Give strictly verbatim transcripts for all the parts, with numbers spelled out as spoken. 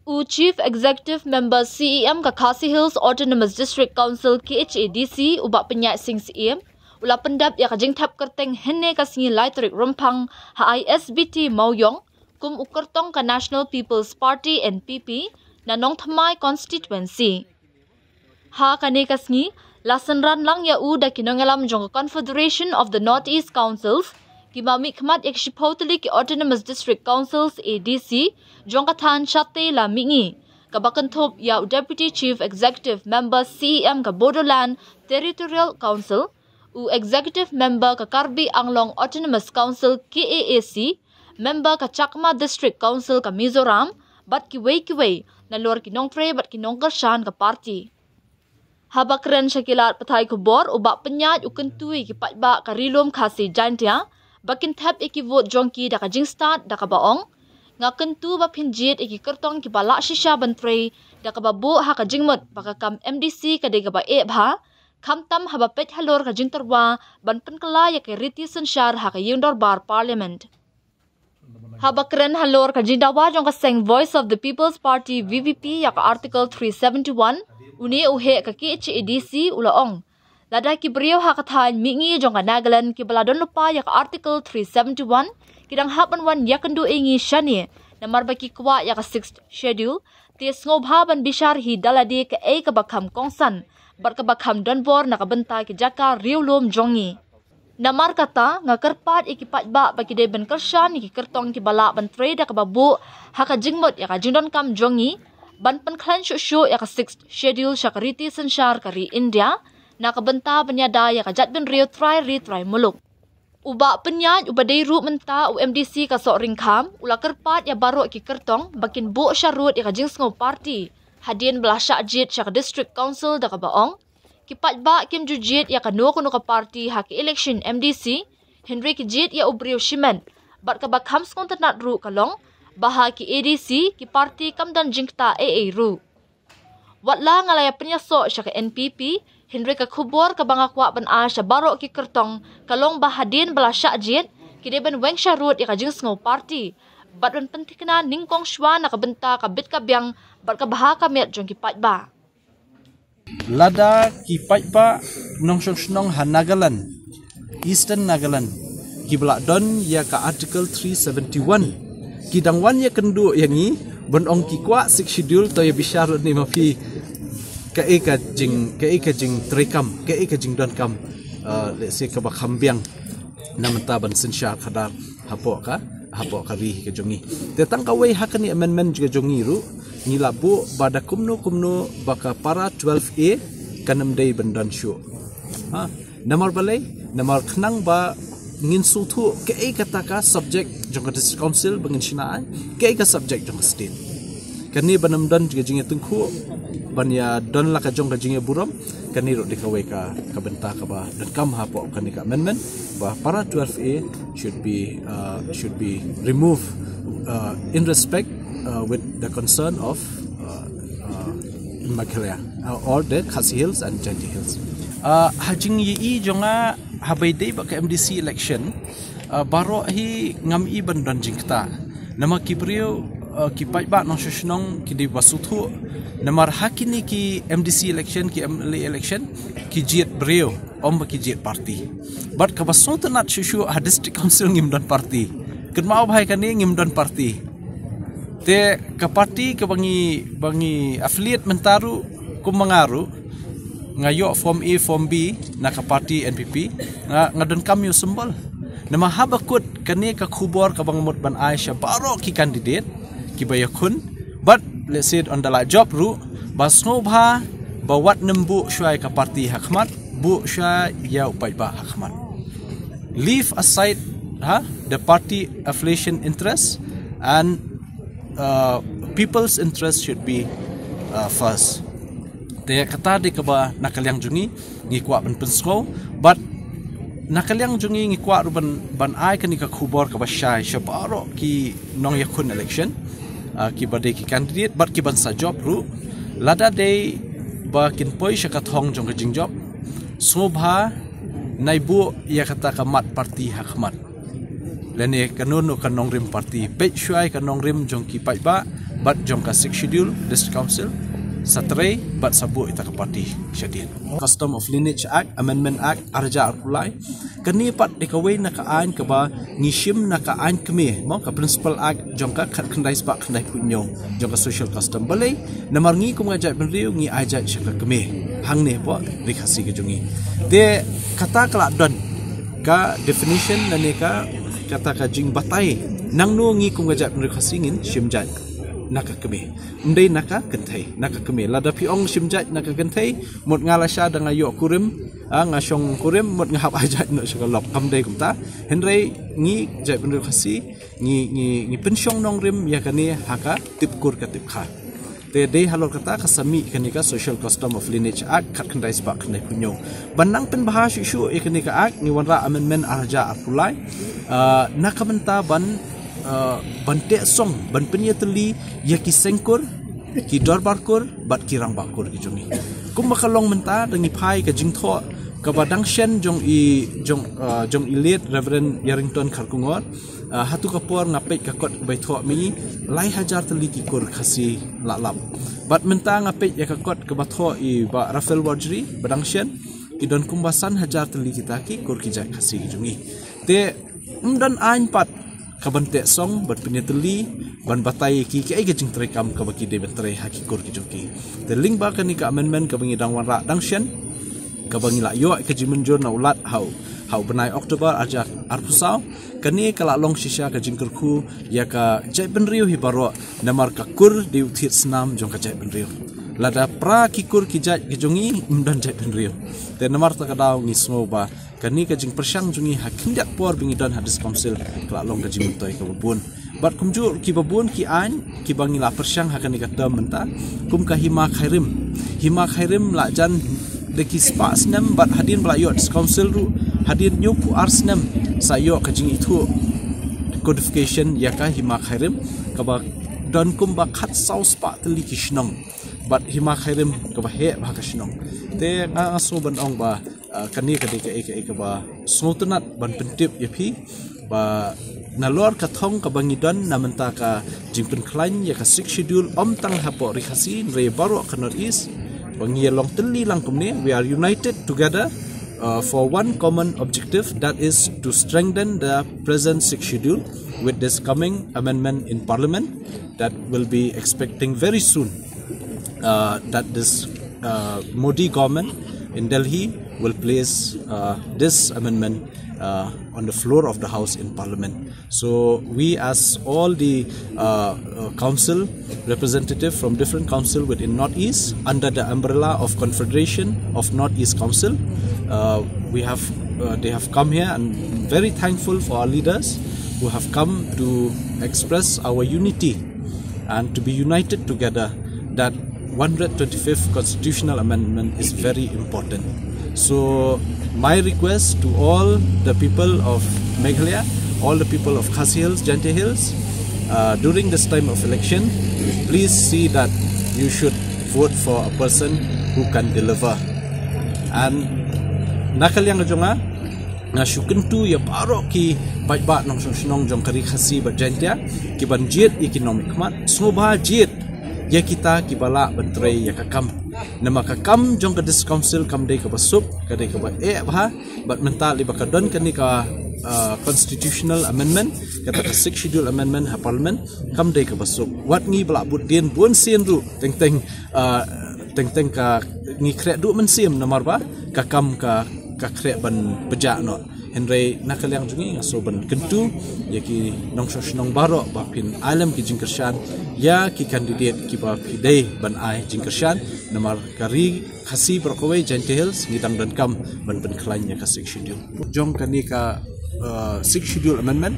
U Chief Executive Member C E M ka Khasi Hills Autonomous District Council K H A D C, u Bah Pyniaid Singh Syiem, u la pyndep ïa ka jingthep kyrteng hynne ka sngi lai tarik Rymphang ha I S B T Mawïong kum u kyrtong ka National People's Party, N P P, na Nongthymmai constituency. Ha kane ka sngi, la synran lang ïa u da ki nongïalam jong ka Confederation of the North East Councils, kiba mihkhmat ïa ki shiphew tylli ki Autonomous District Councils, A D C, jong ka thaiñ Shatei la mihngi, kaba kynthup ïa u Deputy Chief Executive Member C E M ka Bodoland Territorial Council, u Executive Member ka Karbi Anglong Autonomous Council, K A A C, Member ka Chakma District Council ka Mizoram, bad kiwei kiwei, nalor ki nongtrei bad ki nongkyrshan ka party. Haba kren sha ki lad pathai khubor, u Bah Pyniaid u kyntu ïa ki paidbah ka Ri Lum Khasi Jaintia ba kin thep ïa ki vote jong ki da ka jingstad, da kaba ong: Nga kyntu ba phin jied ïa ki kyrtong kiba lah shisha ban trei, da kaba buh ha ka jingmut ba ka kam M D C ka dei kaba eh bha, khamtam haba peit halor ka jingtyrwa ban pynkylla ïa ka riti synshar ha ka ïingdorbar Parliament. Haba kren halor ka jingdawa jong ka seng Voice of the People's Party, V P P, ïa ka Article three seventy-one, une u heh ka K H A D C u la ong: Lada ki briew ha ka thaiñ mihngi jong ka Nagaland kiba la don lypa ïa ka Article three seventy-one ki dang hap ban wan ïakynduh ïa ngi shane, namar ba ki kwah ïa ka Sixth Schedule, te sngewbha ban bishar hi da lade kaei kaba kham kongsan bad kaba kham donbor na ka bynta ki jaka riewlum jong ngi. Namar kata, nga kyrpad ïa ki paidbah ba ki dei ban kyrshan ïa ki kyrtong kiba lah ban trei da kaba buh ha ka jingmut ïa ka jingdonkam jong ngi, ban pynkhlaiñ shuh shuh ïa ka Sixth Schedule sha ka riti synshar ka ri India, na ka bynta ban ïada ïa ka jaitbynriew trai ri trai muluk. U Bah Pyniaid, uba dei ruh mynta u M D C ka Sohryngkham, u la kyrpad ïa baroh ki kyrtong ba kin buh sharud ïa ka jingsngew party hadien ba la shah jied sha ka District Council, da kaba ong: Ki paidbah kim ju jied ïa kano kano ka party ha ki election M D C, hynrei ki jied ïa u briew shimet. Bad kaba kham sngewtynnat ruh ka long ba ha ki A D C ki party kam don jingktah ei ei ruh. Watla nga la ïa pynïasoh sha ka N P P, hynrei ka khubor kaba nga kwah ban ai sha baroh ki kyrtong ka long ba hadien ba la shah jied, ki dei ban weng sharud ïa ka jingsngew party bad ban pynthikna nyngkong shwa na ka bynta ka bit ka biang bad ka bha ka miat jong ki paidbah. Lada ki paidbah nongshong shnong ha Nagaland, Eastern Nagaland, kiba la don ïa ka Article three seventy-one, ki dang wan ïakynduh ïa ngi ban ong ki kwah Sixth Schedule, to ïa bishar ne ma phi kaei ka jing, kaei ka jingtreikam, kaei ka jingdonkam, uh, let's say, kaba kham biang na bynta ban synshar khadar hapoh ka, hapoh ka ri ka jong ngi. Te tang kawei ha kane amendment ka jong ngi ruh, ngi la buh ba da kumno kumno ba ka para twelve A kan ym dei ban don shuh. Ha, namar balei, namar khnang ba ngin sngewthuh kaei kata ka subject jong ka District Council ba ngin shna ai, kaei ka subject jong ka state. Kane ban ym don ka jingïatyngkhuh, ban ïa don la ka jong ka jingïaburom, kane ruh dei kawei ka, ka bynta kaba donkam hapoh kane ka amendment, ba para twelve A should be, uh, should be removed, uh, in respect, uh, with the concern of, uh, uh, Meghalaya, uh, or the Khasi Hills and Jaintia Hills. Uh, ha jingïohi jong nga, haba ïadei bad ka M D C election, uh, baroh hi ngam i ban don jingktah. Namar ki briew, uh, ki paidbah nongshong shnong ki dei ba sngewthuh. Namar ha kine ki M D C election, ki M L A election, ki jied briew, ym ba ki jied party. Bad kaba sngewtynnat shuh shuh, ha District Council ngim don party. Kynmaw bha ïa kane, ngim don party. Te ka party kaba ngi, ba ngi affiliate mynta ruh, kum ma nga ruh, nga ïoh form A, form B na ka party N P P, nga, nga donkam ïa u symbol. Namar haba kut kane ka khubor kaba nga mut ban ai sha baroh ki candidate kiba ïakhun, bad let's say on the light job ruh, ba sngewbha ba wat nym buh shuwa ïa ka party ha khmat, buh shuwa ïa u paidbah ha khmat. Leave aside, ha, the party affiliation interest, and, uh, people's interest should be, uh, first. Te kata dei kaba na ka liang jong ngi ngi kwah ban pynsngew, bad na ka liang jong ngi ngi kwah ruh ban, ban ai kane ka khubor kaba shai sha baroh ki nongïakhun election, uh, kiba dei ki candidate bad ki ban sa jop ruh. Lada dei ba kin poi sha ka thong jong ka jingjop, sngewbha nai buh ïa kata ka mat party ha khmat. Lane kano kano ka nongrim party, peit shuwa ïa ka nongrim jong ki paidbah, bad jong ka Sixth Schedule District Council, sa trei bad sa buh ïa ka party shadien. Custom of Lineage Act, Amendment Act, ar hajar arphew lai. Kane pat dei kawei na ka aiñ kaba ngi shim na ka aiñ kmie, mo, ka Principal Act jong ka khatkhyndai spah khyndaiphew hynñiew jong ka Social Custom. Balei? Namar ngi kum ka jaitbynriew ngi ai jait sha ka kmie hangne hapoh Ri Khasi ka jong ngi. Te kata ka la don ka definition lane ka, kata ka jingbatai nangno ngi kum ka jaitbynriew Khasi ngin shim jait na ka kmie. Ym dei na ka kynthei, na ka kmie. Lada phi ong shim jait na ka kynthei, mut nga lashai da nga ïoh kurim, ah, nga shong kurim, mut nga hap ai jait noh sha ka lok. Kam dei kumta. Hynrei ngi jaitbynriew Khasi ngi, ngi, ngi pynshong nongrim ïa kane ha ka tip kur ka tip kha. Te dei halor kata ka sa mih kane ka Social Custom of Lineage Act khatkhyndai spah khyndaiphew hynñiew. Ban nang pynbha shuh shuh ïa kane ka Act, ngi wanrah amendment ar hajar arphew lai. Ah, na ka bynta ban, ah, ban teh song, ban pynïatylli ïa ki seng kur, ki dorbar kur bad ki rangbah kur ki jong ngi. Kumba ka long mynta, da ngi phai ka jingthoh kaba dang shen jong i, jong, ah, jong i late Reverend Yarrington Kharkongor. Ah, ha tu ka por nga peit ka kot ba i thoh mynta, lai hajar tylli ki kur Khasi la lap. Bad mynta nga peit ïa ka kot kaba thoh i Bah Raphael Warjri ba dang shen, ki don kumba san hajar tylli kita ki kur ki jait Khasi ki jong ngi. Te ym don aiñ pat ka ban teh song, ban pynïatylli, ban batai ïa ki kaei ka jingtrei kam kaba ki dei ban trei ha ki kur ki jong ki. Te lyngba kane ka amendment kaba ngi dang wanrah dang shen, kaba ngi la ïoh ka jingmynjur na u Lat ha u, ha u bnai October ar hajar arphew saw. Kane ka la long shisha ka jingkyrkhu ïa ka jaitbynriew hi baroh, namar ka kur dei u thied snam jong ka jaitbynriew. Lada pra ki kur ki jait ki jong ngi, ym don jaitbynriew. Te namar kata ka daw ngi sngew ba kane ka jingpyrshang jong ngi ha khyndiat por ba ngi don ha District Council ka la long ka jingmyntoi kaba bun. Bad kumjuh kiba bun ki aiñ kiba ngi la pyrshang ha kane ka term mynta, kum ka Hima Khyrim. Hima Khyrim la jan da ki spah snem bad hadien ba la ïoh District Council ruh, hadien hynñiewphew ar snem sa ïoh ka jingithuh codification ïa ka Hima Khyrim, kaba don kumba khatsaw spah tylli ki shnong. Bad Hima Khyrim kaba heh bha ka shnong. Te nga, nga sngew ban ong ba, ah, kane ka dei kaei kaei kaba sngewtynnat ban pyntip ïa phi ba nalor ka thong kaba ngi don na mynta ka jingpynkhlaiñ ïa ka Sixth Schedule, ym tang hapoh Ri Khasi hynrei baroh ka North East, ba ngi ïa long tylli lang kumne. We are united together, uh, for one common objective, that is to strengthen the present Sixth Schedule with this coming amendment in Parliament that will be expecting very soon, uh, that this, uh, Modi government in Delhi will place, uh, this amendment, uh, on the floor of the House in Parliament. So we, as all the, uh, uh, council representative from different council within Northeast, under the umbrella of Confederation of Northeast Council, uh, we have, uh, they have come here, and very thankful for our leaders who have come to express our unity and to be united together, that one hundred twenty-fifth constitutional amendment is very important. So my request to all the people of Meghalaya, all the people of Khasi Hills, Jaintia Hills, uh, during this time of election, please see that you should vote for a person who can deliver. And na ka liang ka jong nga, nga shu kyntu ïa baroh ki paidbah nongshong shnong jong ka Ri Khasi bad Jaintia, ki ban jied ïa ki nongmihkhmat, sngewbha jied ïa kita kiba lah ban trei ïa ka kam. Namar ka kam jong ka District Council kam dei kaba suk, ka dei kaba eh bha, bad mynta lei ba ka don kane ka, uh, constitutional amendment, kata ka Sixth Schedule amendment ha Parliament, kam dei kaba suk. Wat ngi ba lah bud dien bun sien ruh, teng teng, uh, teng teng ka ngi khreh duh mynsiem namar ba ka kam ka, ka khreh ban pynjah noh. Hynrei na ka liang jong ngi nga sngew ban kyntu ïa ki nongshong shnong baroh ba phin ai lem ki jingkyrshan ïa ki candidate kiba phi dei ban ai jingkyrshan, namar ka Ri Khasi baroh kawei, Jaintia Hills, ngi dang donkam ban pynkhlaiñ ïa ka Sixth Schedule. Jong kane ka, uh, Sixth Schedule amendment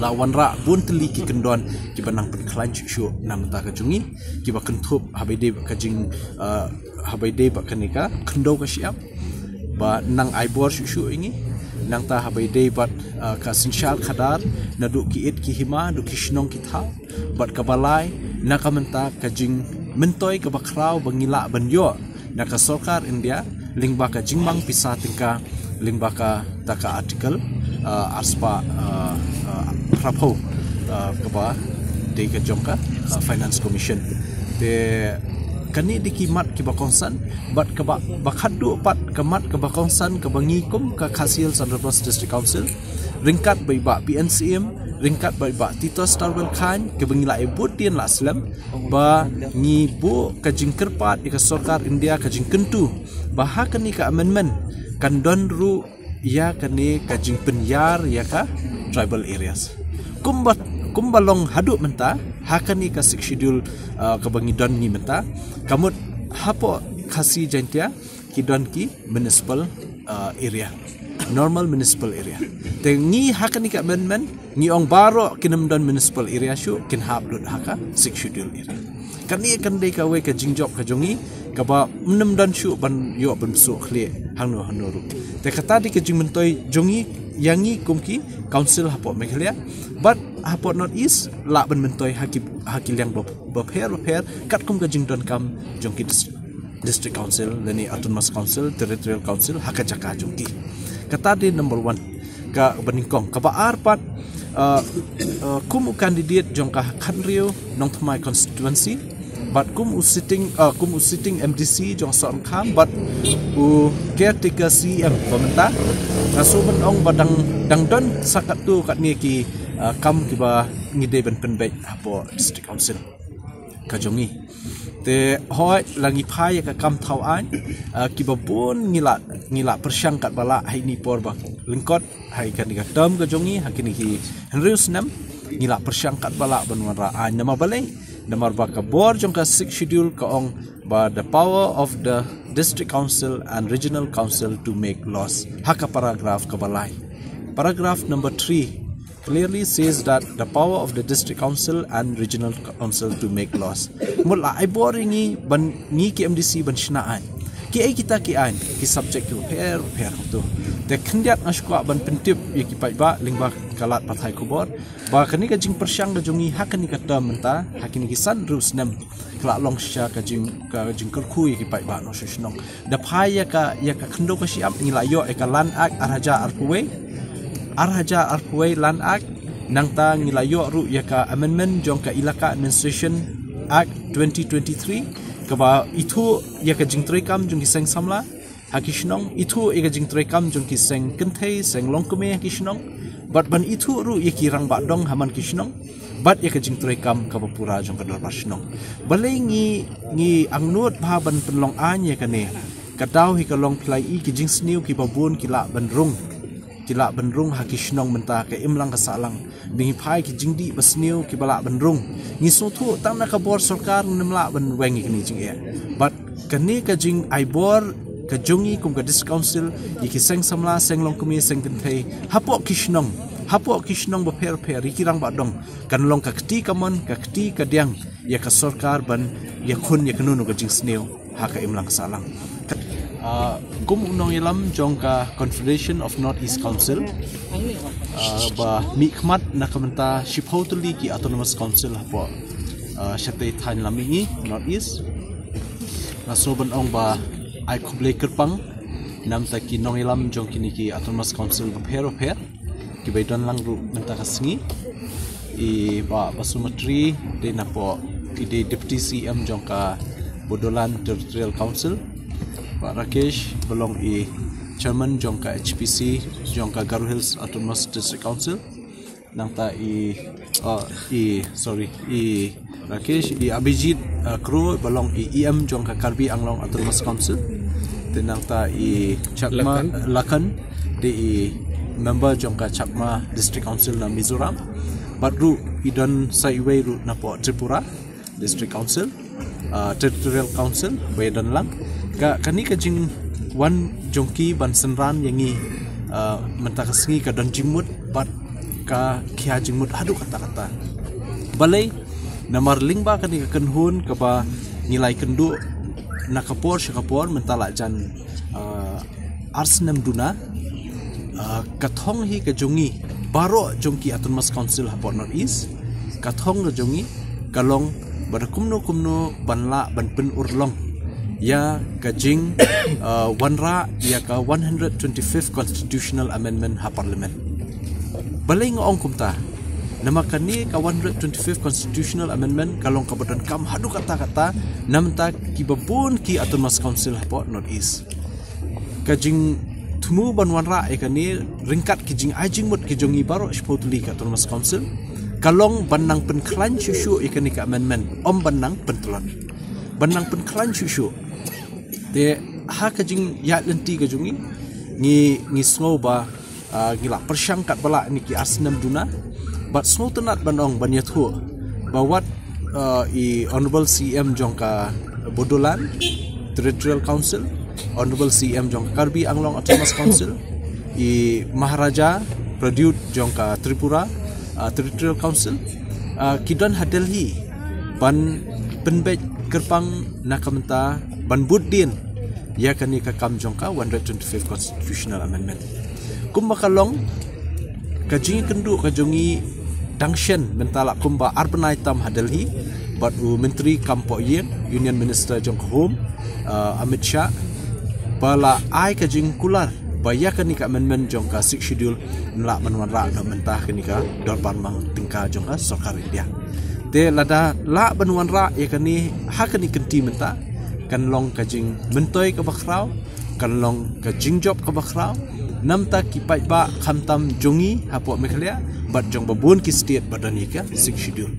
la wanrah bun tylli ki kyndon kiba nang pynkhlaiñ shuh shuh na bynta ka jong ngi, kiba kynthup haba ïadei bad ka jing, uh, haba ïadei bad kane ka khyndew ka shyiap, ba nang ai bor shuh shuh ïa ngi. Nangta haba ïadei bad, uh, ka synshar khadar naduh ki it ki hima, naduh ki shnong ki thaw. Bad kaba lai, na ka bynta ka jingmyntoi kaba khraw ba ngi lah ban ïoh na ka sorkar India lyngba ka jingmang pisa tyngka, lyngba kata ka article, uh, arspah, uh, uh, phraphew, uh, kaba dei ka jong ka uh, Finance Commission. Te kane dei ki mat kiba kongsan, bad kaba ba khatduh pat ka mat kaba kongsan kaba ngi kum ka Khasi Hills and Rivers District Council, ryngkat bad i bah P N C M, ryngkat bad i bah Tito Starwell Chyne, kaba ngi la ai bud dien la slem ba ngi buh ka jingkyrpad ïa ka sorkar India, ka jingkyntu ba ha kane ka amendment kan don ruh ïa kane ka jingpynïar ïa ka tribal areas. Kumba kumba long haduh mynta ha kane ka Sixth Schedule uh, kaba ngi don ngi mynta, ka mut hapoh Khasi Jaintia ki don ki municipal uh, area, normal municipal area. Te ngi ha kane ka amendment ngi ong baroh kin ym don municipal area shuh, kin hap lut ha ka Sixth Schedule area. Kane kan dei kawei ka jingjop ka jong ngi kaba ym don shuh ban ïoh ban shu khlieh hangno hangno ruh. Te kata dei ka jingmyntoi jong ngi ïa ngi kum ki council hapoh Meghalaya bad hapoh North East, lah ban myntoi ha ki ha ki liang bapher bapher katkum ka jingdonkam jong ki district, district council lane autonomous council, territorial council ha ka jaka jong ki. Kata dei number one. Kaba nyngkong. Kaba ar pat, uh, uh, kum u candidate jong ka Khatriew Nongthymmai constituency bad kum u sitting uh, kum u sitting M D C jong Sohryngkham bad u caretaker C E M ba mynta, nga shu ban ong ba dang dang don sa katto katne ki uh, kam kiba ngi dei ban pynbeit hapoh district council ka jong ngi. Te hooid la ngi phai ïa ka kam thaw aiñ, uh, kiba bun ngi la ngi la pyrshang katba lah ha ine i por ba lyngkot ha kane ka term ka jong ngi ha kine ki hynriew snem, ngi la pyrshang katba lah ban wanrah aiñ. Namar balei? Namar ba ka bor jong ka Sixth Schedule ka ong ba the power of the district council and regional council to make laws, ha ka paragraph kaba lai. Paragraph number three clearly says that the power of the district council and regional council to make laws. Mut la ai bor ïa ngi ban ngi ki M D C ban shna aiñ. Ki ei kita ki aiñ, ki subject ki pher pher tu. Te khyndiat nga shu kwah ban pyntip ïa ki paidbah lyngba ka lad pathai khubor ba kane ka jingpyrshang ka jong ngi ha kane ka term mynta, ha kine ki san hynriew snem, ka la long shisha ka jing ka jingkyrkhu ïa ki paidbah nongshong shnong. Da phai ïa ka ïa ka khyndew ka shyiap ngi la ïoh ïa ka Land Act ar hajar arphew wei, ar hajar arphew wei Land Act. Nangta ngi la ïoh ruh ïa ka amendment jong ka Elaka Administration Act twenty twenty-three, kaba ithuh ïa ka jingtreikam jong ki seng samla ha ki shnong, ithuh ïa ka jingtreikam jong ki seng kynthei, seng longkmie ha ki shnong, bad ban ithuh ruh ïa ki rangbah dong ha man ki shnong, bad ïa ka jingtreikam kaba pura jong ka dorbar shnong. Balei ngi ngi angnud bha ban pynlong aiñ ïa kane? Ka daw hi ka long phi la i ki jingsniew kiba bun ki lah ban rung, ki lah ban rung ha ki shnong mynta, ka imlang ka sahlang. Ba ngi phai ki jingdih basniew kiba lah ban rung. Ngi sngewthuh tang na ka bor sorkar ngim lah ban weng ïa kine jingeh. Bad kane ka jingai bor ka jong ngi kum ka district council ïa ki seng samla, seng longkmie, seng kynthei hapoh ki shnong, hapoh ki shnong bapher bapher ïa ki rangbah dong, kan long ka kti kamon, ka kti kadiang ïa ka sorkar ban ïakhun ïa kano kano ka jingsniew ha ka imlang ka sahlang. Ah, kum u nongïalam jong ka Confederation of North East Council, ah, ba mihkhmat na ka bynta shiphew tylli ki autonomous council hapoh, ah, shatei thaiñ lam mihngi North East, nga sngew ban ong ba ai khublei kyrpang namar ki nongïalam jong kine ki autonomous council bapher bapher kiba ïadon lang ruh mynta ka sngi. I Bah Basumati dei napoh, i dei Deputy C M jong ka Bodoland Territorial Council. Bah Rakesh ba long i Chairman jong ka H P C jong ka Garo Hills Autonomous District Council. Nangta i, oh, i, sorry, i Rakesh, i Abhijit, uh, Kro ba long i E M jong ka Karbi Anglong Autonomous Council. Te nangta i Chakma Lakan, Lakan dei i member jong ka Chakma District Council na Mizoram. Bad ruh i don sa iwei ruh napoh Tripura District Council, uh, Territorial Council ba ïadon lang. Ka kane ka jingwan jong ki ban synran ïa ngi, uh, mynta ka sngi ka don jingmut bad ka khia jingmut haduh katta katta. Balei? Namar lyngba kane ka kynhun kaba ngi la ïakynduh na ka por sha ka por mynta la jan, uh, ar snem duna, uh, ka thong hi ka jong ngi baroh jong ki Autonomous Council hapoh North East, ka thong ka jong ngi ka long ba da kumno kumno ban lah ban pynurlong ïa ka jing, uh, wanrah ïa ka one hundred twenty-fifth Constitutional Amendment ha Parliament. Balei nga ong kumta? Namar kane ka one hundred twenty-fifth Constitutional Amendment ka long kaba donkam haduh katta katta na bynta kiba bun ki Autonomous Council hapoh North East. Ka jingthmu ban wanrah ïa kane ryngkat ki jingai jingmut ki jong ngi baroh shiphew tylli ki Autonomous Council ka long ban nang pynkhlaiñ shuh shuh ïa kane ka amendment, ym ban nang pyntlot, ban nang pynkhlaiñ shuh shuh. Te ha ka jingïaid lynti ka jong ngi, ngi, ngi sngew ba, ah, ngi la pyrshang katba lah ïa kine ki ar snem duna, bad sngewtynnad ban ong, ban ïathuh ba wat, ah, i Honourable C M jong ka Bodoland Territorial Council, Honourable C M jong ka Karbi Anglong Autonomous Council, i Maharaja Pradyut jong ka Tripura, ah, Territorial Council, ah, ki don ha Delhi ban pynbeit kyrpang na ka bynta ban bud dien ïa kane ka kam jong ka one hundred twenty-fifth Constitutional Amendment. Kumba ka long, ka jingïakynduh ka jong ngi dang shen mynta la kumba ar bnai tam ha Delhi bad u Myntri Kam Pohïing, Union Minister jong ka Home, ah, Amit Shah, ba la ai ka jingkular ba ïa kane ka amendment jong ka Sixth Schedule yn lah ban wanrah na mynta kane ka dorbar mang tyngka jong ka Sorkar India. Te lada lah ban wanrah ïa kane ha kane ka kynti mynta, kan long ka jingmyntoi kaba khraw, kan long ka jingjop kaba khraw na bynta ki paidbah khamtam jong ngi hapoh Meghalaya bad jong ba bun ki state ba don ïa ka Sixth Schedule.